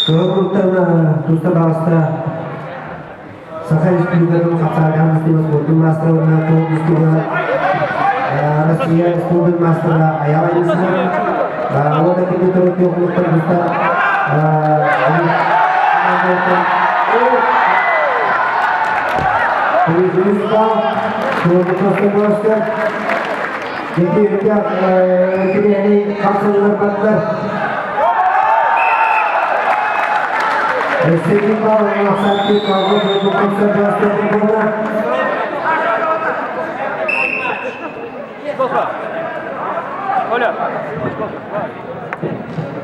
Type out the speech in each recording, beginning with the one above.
Кыһыл туста баҕаста Саха Республикатын хапсаҕайдаан тустууга спордун маастара уонна кыһыл тустууга Россия спордун маастара Айаал Анисимов уонна кини төрүт улуттан туста Кинини хамсанылар бардылар. Өссө балл мақсатты қалғы болды.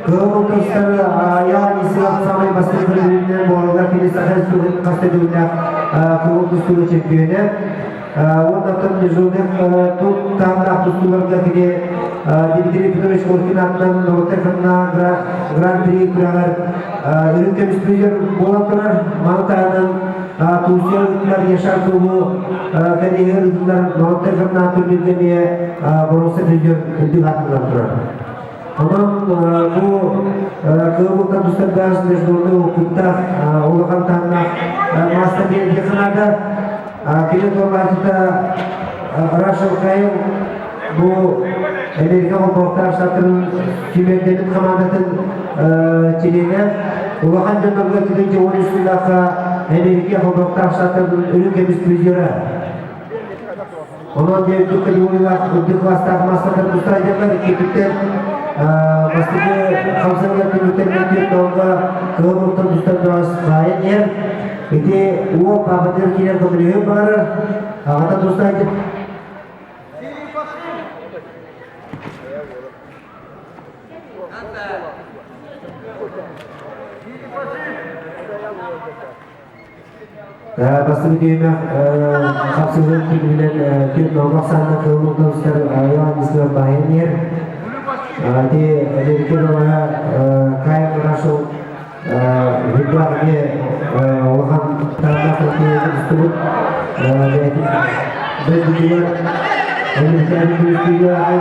Кыыл кыстары Аян Исlam самай бастакы көрүлүнэн буолалар кини Саха Республикатын хаста төгүллээх кыыл тустууга чемпионэ. Уонна международных тут таһымнаах тустууларга кини Дмитрий Петрович Коркин аатынан норуоттар Гран-при күрэҕэр үрүҥ көмүс призер буолан турар. Маны таһынан Турция ыытылар Яшар клубу кэлиһигэр ыытыллар норуоттар турнирга эмиэ боруоса призер үрдүк аатынан турар. Онон бу кыыл тустардаах международный опыттаах улахан таһымнаах маастар диэн санаата. Кини туолааччыта Рашел Кайл бу Америка холбоһуктаах штаттарын сүүмэрдэммит хамаандатын чилиэнэ. Улахан дьоннорго 2013 сыллаахха Америка холбоһуктаах штаттарын үрүҥ көмүс призера. Онон дьэ үрдүк категориялаах, үрдүк класстаах маастардар тустаайдаллар иккититтэн бастакы хамсанар түмүктэринэн түөрт оонга кыһыл уоттан тустар бөҕөс хаайан иһэр. Ити уол паапатыгар киирэн көмөлөһүөн баҕарар. Аҕата тустаайдыр. Бастакы түһүмэх хапсыһыы түмүгүнэн түөрт нолго ахсаанна кыыл утарсар Иван Ислам баһыйан иһэр. Ити Америка бөҕөһө Кайл Рашел Үрдээх эмиэ улахан таһымнаах кэлэктиибэ тустубут. Бэйэтин дойдутугар Американы күрүстүүгэ аҕай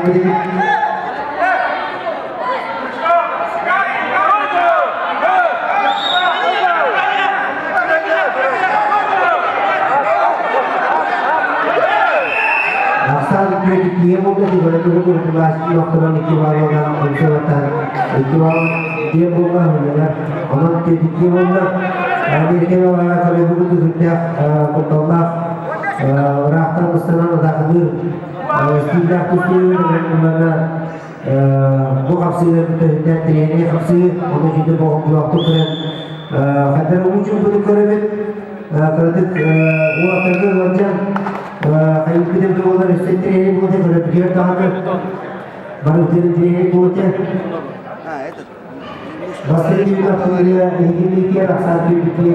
Ахсаан үтүө буолда дибарытыгы куртулааччы охторон икки баллынан онсуолаттан икки балл диэн буолла хоннолар онон түөтүккэ буолла Америка баҕара көрөбүгү күрдээх кутталлаах ыраахтан ыстанан атаакылыыр стилдээх тустуу уонна Бу хапсыылар бүтөһүннэр тренер хапсыы, ону дьүдэ болҕомтолоохтук көрөн, ханна уу чуумпутук көрөбүт, кыратык уолаттарга ыалдьан, хайыппытым буолар өссө тренер буолта көрөбүтүгэр даҕаны барыбытын тренер буолта. Бастакы түһүмэхтэргэ иһитинники ахсаан түһүмэхтэргэ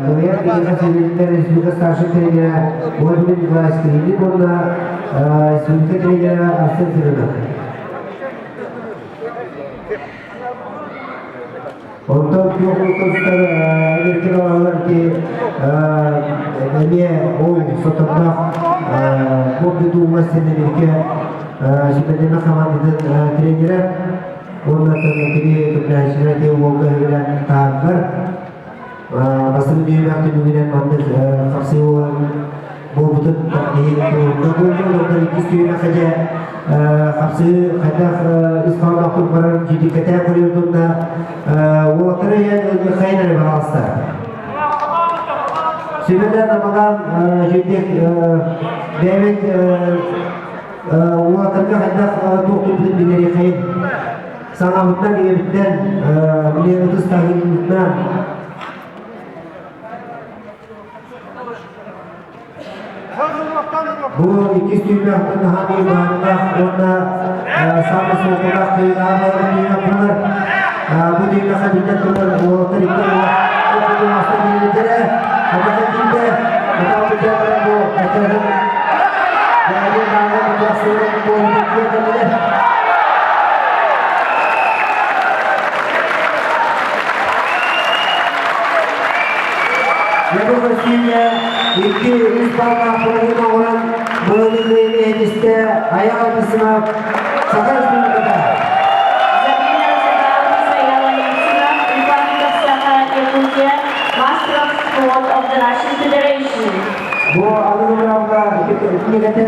Кыайар старший тренера Владимир Николаевич Кириллин уонна республика тренера Арсен Семенов. Онтон күөх улуустар Америка балалар ки эмиэ ол сотордоох Бобби Дуглас диэн Америка сүбэлэмэ хамаандатын тренерэ уонна кини көмөлөһөөччүлэрэ ити уолга үөрэн таһаардар. Бастакы түһүмэх түмүгүнэн маннык хапсыы буолбутун киһи туруорда буолбут. Онтон иккис түһүмэххэ дьэ хапсыы хайдах ис хоһоонноохтук барар дьүдүккэтээн көрүөм уолаттары иһэн хайын эрэ бараалыста. Сүбэлээн амалаан дьүдүк бэйэбит уолаттарга хайдах туохтуурбутун билэриэхэйин. Саҥабытынан, ийэбиттэн, били ытыс таһыыбытынан Бу иккис түһүмэхтэн наһаа биир баһаардаах уонна саамай суолталаах кыайыылаах түһүмэх буолар. Бу түһүмэххэ биллэн турар уолаттар икки уолаттар биэрэллэрэ. Атака киирдэ. Атака баран бу атаһын Дядя Баҕа бу буолбут Россия икки үс баллаах бырайыак оҥорон быһыыны кыайан иһитистэ Айаҕа Анисимов Саха Республиката. Бу аныгы быраабыла кинигэтэ.